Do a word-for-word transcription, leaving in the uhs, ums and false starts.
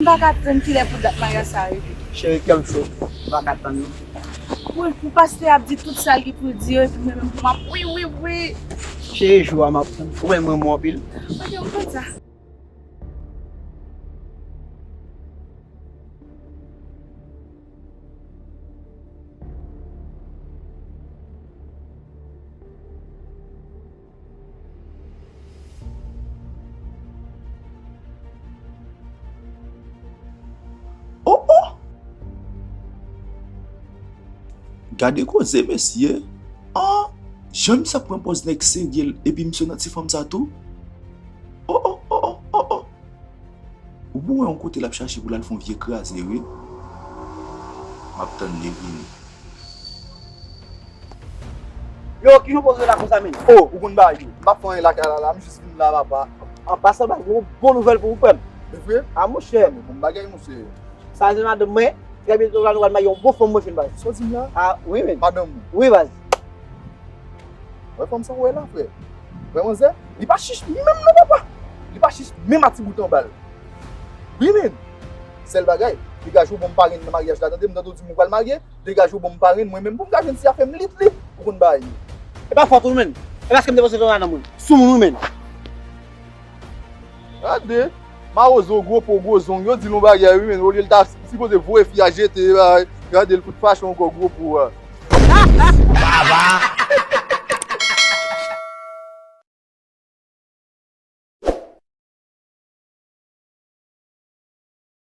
Pa ka tann kilè pou dat maryaj sa a rive. Cheri, kè m cho. M pa ka tann non. Wi, pou pastè ap di tout sa l gen pou l di yo, epi mwen menm pou m ap wi, wi, wi. Cheri, jou a m ap tann. Ou menm renmen mwen anpil. Ok, m konn sa. Oh, oh! Gade koze, mesye. Ah, jan misye ap pran pòz nèg serye epi misye nan ti fanm sa tou. Oh, oh, oh, oh, oh, oh. Ou pou wè yon kote l ap chache pou l al fè yon vye kraze, wi. M ap tann li vini. Yo, kijan w poze la konsa, menm? Oh, ou konn bagay yo. M p ap fè anyen lakay la, la. M jis vin la, papa. An pasan, baz, gon bon nouvèl pou ou, frè m. E vre? A, monchè. Bon bagay, monchè. Sa se madanm mwen. Trè byento la, nou pral marye yon bon fanm, monchè, baz. Sa w di m la? A, wi, menm. Madanm ou? Wi, baz. Wè fanm sa w wè la, frè. Wè manzè, li pa chich menm non, papa. Li pa chich menm a ti bout anba l. Wi, menm. Sèl bagay, degaje w ban m parenn nan maryaj la, tande, m tande w di m ou pral marye, degaje w ban m parenn, mwen menm pou m ka jwenn ti afè m lit lit, ou konn bagay yo. E pa fòt ou, menm. E paske m te panse se yon madanm, wi. Soumoun, wi, menm. Gade, mawozo, gwo po, gwo zong, yo di l yon bagay, wi, menm. Olye l ta sipoze voye fi a jete, gade l fout fache ankò, gwo po a. Baba!